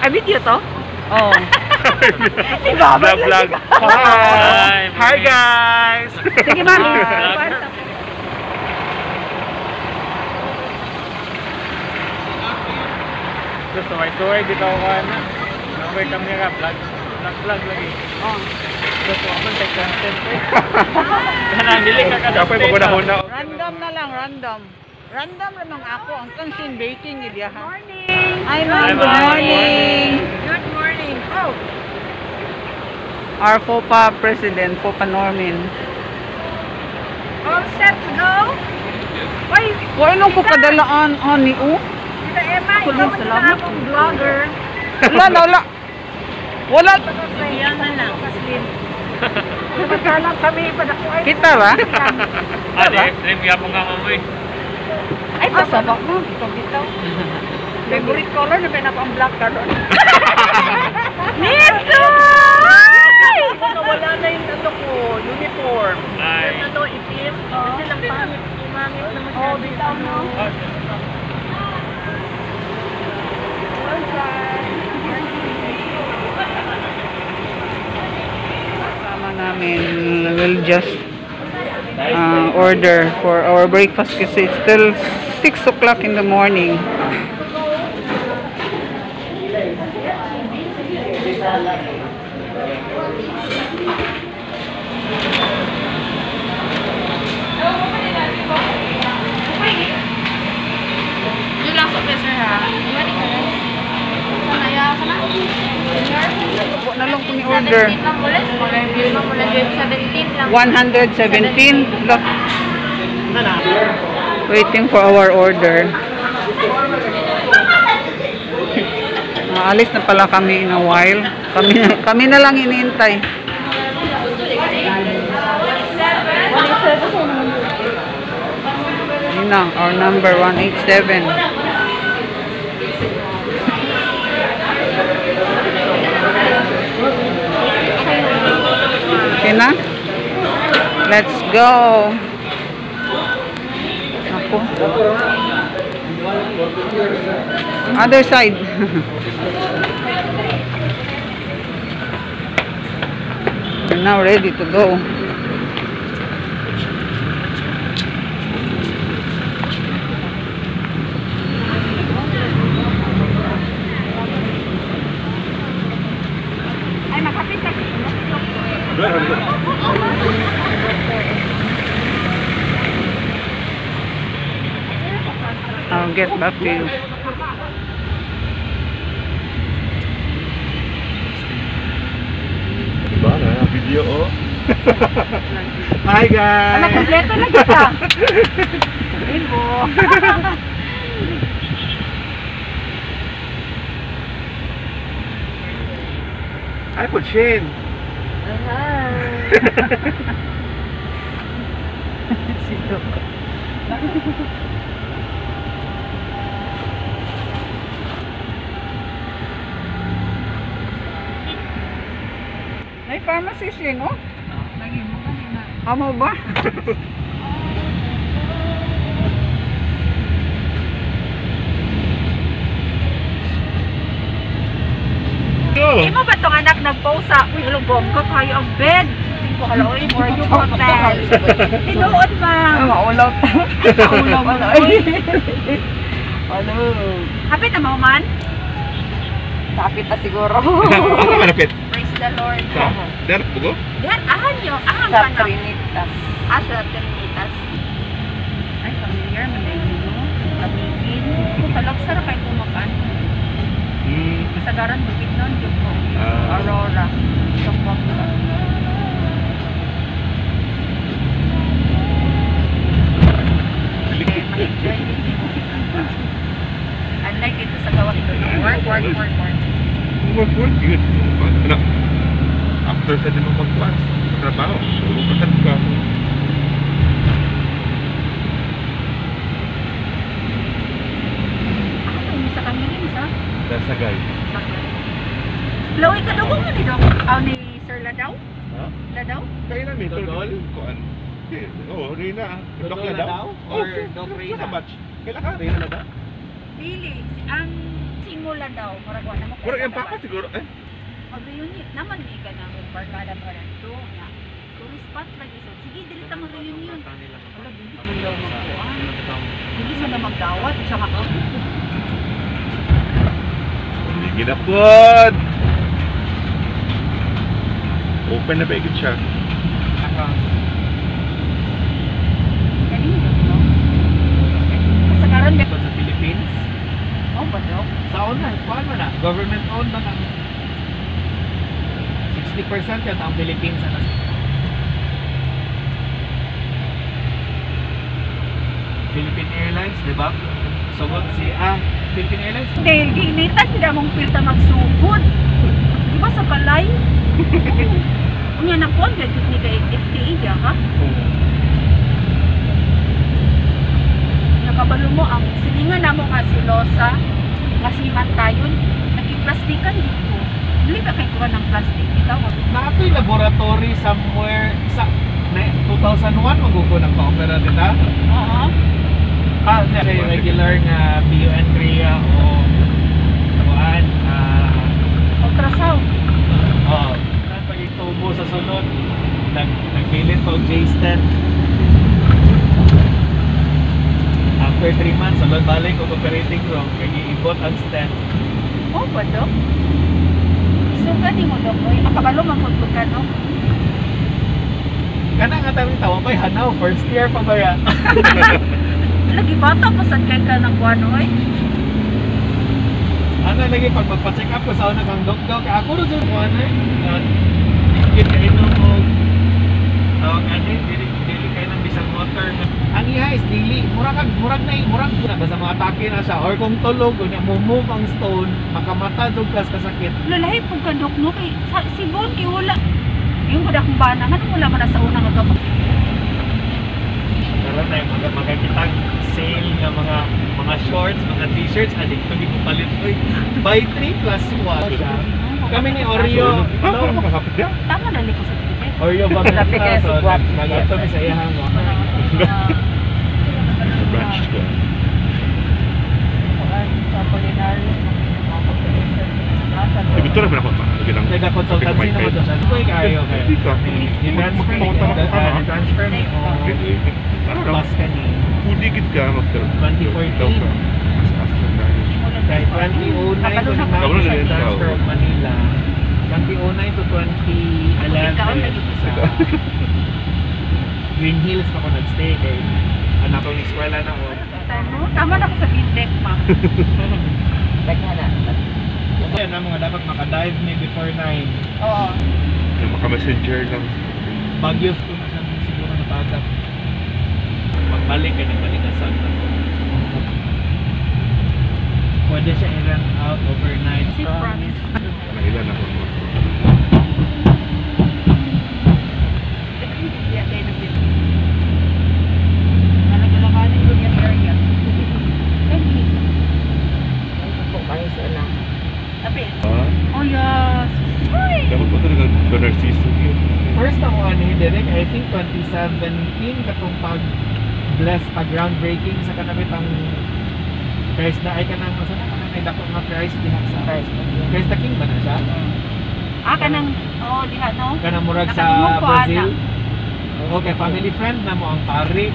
Ah, video to? Oh. Vlog, vlog. Hi! Hi, guys! Sige, ma'am. Suway-suway dito ako na. May camera, vlog. Vlog, vlog lagi. Oh. Gusto ako take content eh. Kanang dili ka ka. Kapoy magunahuna. Random na lang, random. Random ramang ako. Ang kang baking ha. Morning! Hi, ma'am. Hi, Good ma'am. morning. Good morning! Oh, Our FOPA president, FOPA Normin. All set to go? Uy, Wala nung ko kadalaan, ani, oh. Tita Emma, ikaw Salamat. man na akong vlogger. Wala na, wala. Wala. Yan na lang. Samantalang kami, padako ay. Kita ba? Ah, di extreme gyapon ka mamoy. Ay, pasabak mo. Bitaw, bitaw. Favorite color na pinap ang black karon. Nito! Nawala na yung ano ko, uniform. Ay. Yung ano, itim. Kasi lang pangit, pumangit na masyado. Oh, bitaw no. Kasama namin, we'll just order for our breakfast kasi it's still 6 o'clock in the morning. Yun lang sa sir ha. Wa na lang ko ni order. 17 lang ulit. 117 lang. 117. Look. Waiting for our order. Maalis na pala kami in a while. Kami na lang iniintay. Yun na, our number 187. Okay na? Let's go. Ako. Other side. We're now ready to go. Ay, makapit na. I'll get back to you. Diba? Na video, oh. Hi, guys! Ano, kompleto na kita. Rainbow. Hi, Puchin! Hi. May pharmacy siya, no? Amo ba? Go! Imo ba tong anak nag-post sa, uy, hello, bongga kayo ang bed. Ko hala, oy, more you hotel. Tinuod, ma'am. Maulaw ta. Maulaw mo. Oy. Hello. Hapit na mahuman. Kapit na siguro. Ano malapit? Praise the Lord. Sa? Der, bugo? Diyan, ahan nyo. Ahan Sa ka na. Trinitas. Ah, sa Trinitas. Ay, familiar man na yun, no? Kabigin. Talok sa kay kumapan. Kasagaran, bukid nun, yun po. Ah. Aurora. Tokbok. Ma-enjoy din. Unlike dito sa gawa ito. Work, work, work, work. Work, work, yun. Ano? After sa din mo magkuhan, sa trabaho, tulog ka ka. Ano, misa kami ni misa? Dasagay. Lawi ka dugong mo ni Dok. Aw ni Sir Ladaw? Ha? Ladaw? Kaya namin, Dodol? Kuan. Oo, Rina. Doc Dodol Ladaw? Ladaw? Oh, Or Doc Rina? Sa batch. Kailan ka? Rina Ladaw? Dili. Ang simula barkada daw, murag wa na mo. Murag yung papa siguro eh. Mag-reunion naman ni ka na mag barkada pa rin to na tourist spot lagi, so sige dili ta mag-reunion. Wala dili man daw magkuan. Dili man na magdawat tsaka Hindi na pod. Open na ba ikot siya? Kanino no? Kasagaran ba? Sa Philippines. Oh, ba daw? Sa una, kuan mo na. Government owned man ang 60% yata ang Philippines ano. Philippine Airlines, di ba? Sugod si Philippine Airlines. Dahil giinitan gid among pilta magsugod. Di ba sa balay? Unya na kuan gyud ni kay FDA ya ha? Nakabalo mo ang silingan namo nga si Losa nga si Mantayon nakiplastikan dito. Dili ba kay kuha ng plastic bitaw? Naatoy laboratory somewhere sa na, 2001 magugo ng pa-opera dita. Oo. Ah, di, regular nga BUN Korea o kuan Ultrasound. Oo. Pag itubo sa sunod, nagbilin pa og J-stent. After 3 months, sulod balik og operating room, kay giibot ang stent. Oh, ba dok? So gani mo dok, oy, akabalo man pud ka no. Kana nga tawag tawa pa'y hanaw, first year pa ba ya? Lagi bata pa sad kay ka ng kuan oy. Ano lagi pag magpa-check up ko sa una kang doktor, kay ako ro jud kuan eh. Dili kay inom og tawag ani, dili dili kay nang bisag water. Ang iya is dili murag kag murag na murag na basta mga atake na siya or kung tulog unya mo move ang stone, makamata jud kas kasakit. Lalahi pud ka dok no kay sa, si Bon kay wala. Yung gud akong bana nganong wala man na sa una nga gamot. Karon na yung mga makakitang sale nga mga shorts, mga t-shirts, adik to ko palit oy. Buy 3 plus 1. Kami ni Oreo. Ah, parang makakapit niya. Tama na ko sa Twitter. Oreo ba Grabe kayo so, si Guap. nag-ato mi sa iyang mo. Sa branch ko. Sa culinary, mga population sa Ay, gusto na ako pa. Sige lang. Nagka-consultancy na mo to siya. Uy, kayo kayo. Hindi ka. I-transfer ni, i-transfer ni o Ano raw? bus ka ni. Kudigit ka mag 2014. Daw ka. As-as lang tayo. Kay 2009 to Kabalo na Kabalo na rin siya, transfer oo. of Manila. 2009 to 2011 Ikaw, lagi. sa Green Hills pa ko nagstay kay anak ko ni eskwela na ko. Tama na ko sa feedback, ma'am. Daghan na. Kaya na mga dapat makadive ni before 9. Oo. Yung maka-messenger lang. Baguio ko na siya siguro napagap. Pagbalik kay nagbalik ang sa Pwede siya i-rent out overnight. Si promise. Nailan ako. Nalagalakanin ko yung area. Lagi. Po kayo sa una. Tabi. Ah, Oh, yes. Uy! dapat po talaga Narciso yun. First ako ano direct, I think 2017 katong pag bless pag groundbreaking sa kanabit ang Christ na ay kanang asa na kanang ay dako nga Christ diha sa Christ the King. Christ the King ba na siya? Ah, kanang, oh, diha, no? Kanang murag sa Nakadungog ko, Brazil. Okay, family friend na mo ang pari.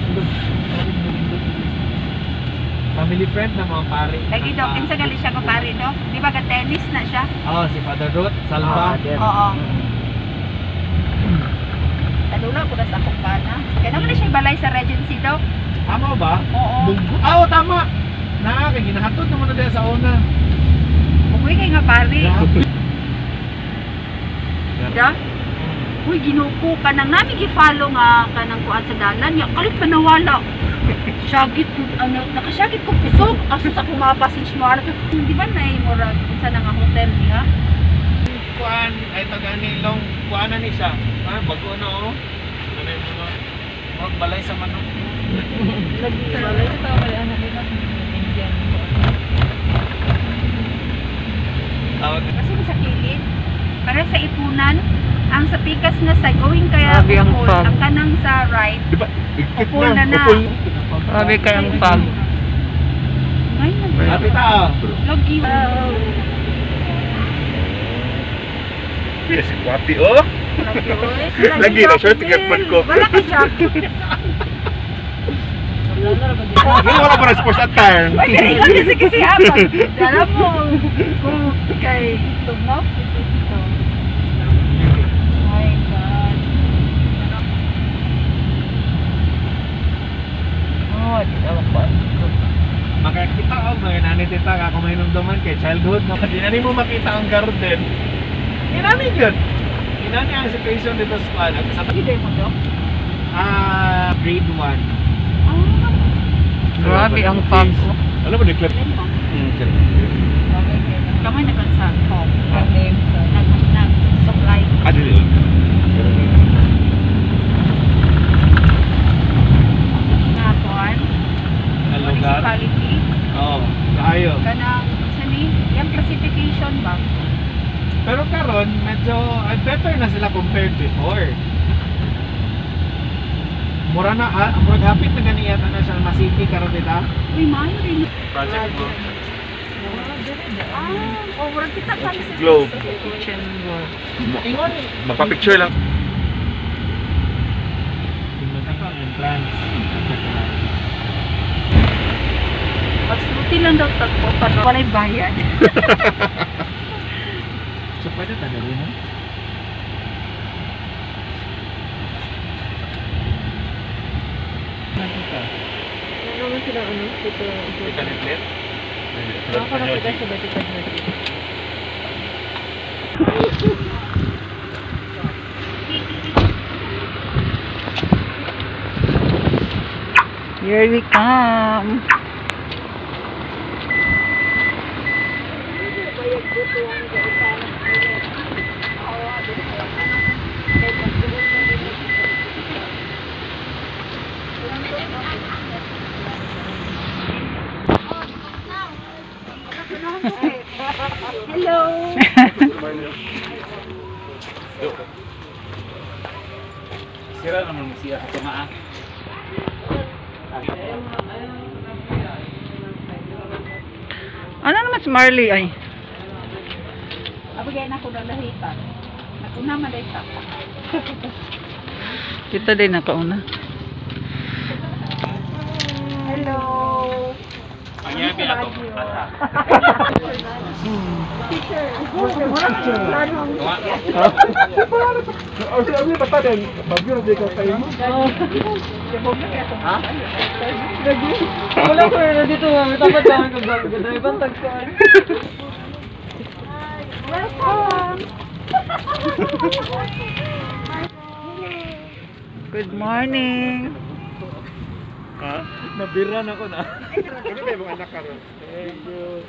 Family friend na mo ang pari. Lagi daw, kinsa gali siya kapari, no? Di ba ka-tennis na siya? Oh, si Father Ruth Salva. Ah, there. Oo. Talula ko na sa akong bana. Kaya naman na siya balay sa Regency daw. Tama ba? Oo. Bunggo. Ah, oh, tama. Na, kay ginahatod naman na diha sa una. Bukoy kay nga pari. Grabe. Da? Uy, ginuko ka nang nami gi-follow nga kanang kuan sa dalan ya kalit pa nawala. Syagit ano nakasyagit ko kusog aso sa akong mga passage mo ano. Di ba nay murag unsa na nga hotel diha? Kuan ay tagani long kuan na ni siya. Ah, bago na oh. Ano yung mga murag balay sa manok. Lagi, balay sa tao kaya ano nila, Indian. Tawag Kasi sa kilid para sa ipunan ang sa pikas nga side going kaya Grabe ang Upol, fog. ang kanang sa right Di ba? Igpit Upol na na. Upol. Grabe kayang fog. Ay, Ay, Ate tao. Lagi. Yes, kwati oh. Lagi na short ticket ko. Wala ka jacket. Ngayon wala pa na sports attire. Ay, ikaw kasi kasi apat. Alam mo, kung kay tugnaw, ito. My God. Oh, di na makuha. Makakita og mga nanay tita ka kung may hinumduman kay childhood no. Di na nimo makita ang garden. Inani gyud. Inani ang situation dito sa kuan. Sa Hindi mo, Dok? ah grade 1. Ah, Grabe ang fog. Alam mo, ni-clip. Kamay nagkansa. Nag-supply. Ah, dili. Na kuan. Ang lugar. Municipality. Oo, kaayo. Kanang, sa ni, yung classification ba? Pero karon medyo better na sila compared before. Mura na murag hapit na gani yata na siya ma-city karon dita. Uy, maayo rin. Project mo. Ah, oh, murag kita kami sa Globe. Kitchen work. Ingon Mapapicture lang. Ingon ako ang entrance. Pagsulti lang daw tagpo para walay bayad. So pwede ta dali no? Nakita. Meron naman silang ano, dito. Ikalit. Ako nakita sa Vatican City. Here we come. Hello. Sira naman mo siya sa tumaa. Ano naman si Marley ay? Abigay na ko na lahitan. Naguna man day ta. Kita din nakauna. Hello. Ang yabi ato. Asa. Tunga. Oh, si Abi bata din. Bagyo na di ka kayo mo. Ha? Wala ko na dito mami. Dapat kami kung drive ang tagkaan. Welcome. Good morning. Ha? Nabiran ako na. Ano ba yung anak karon? Thank you.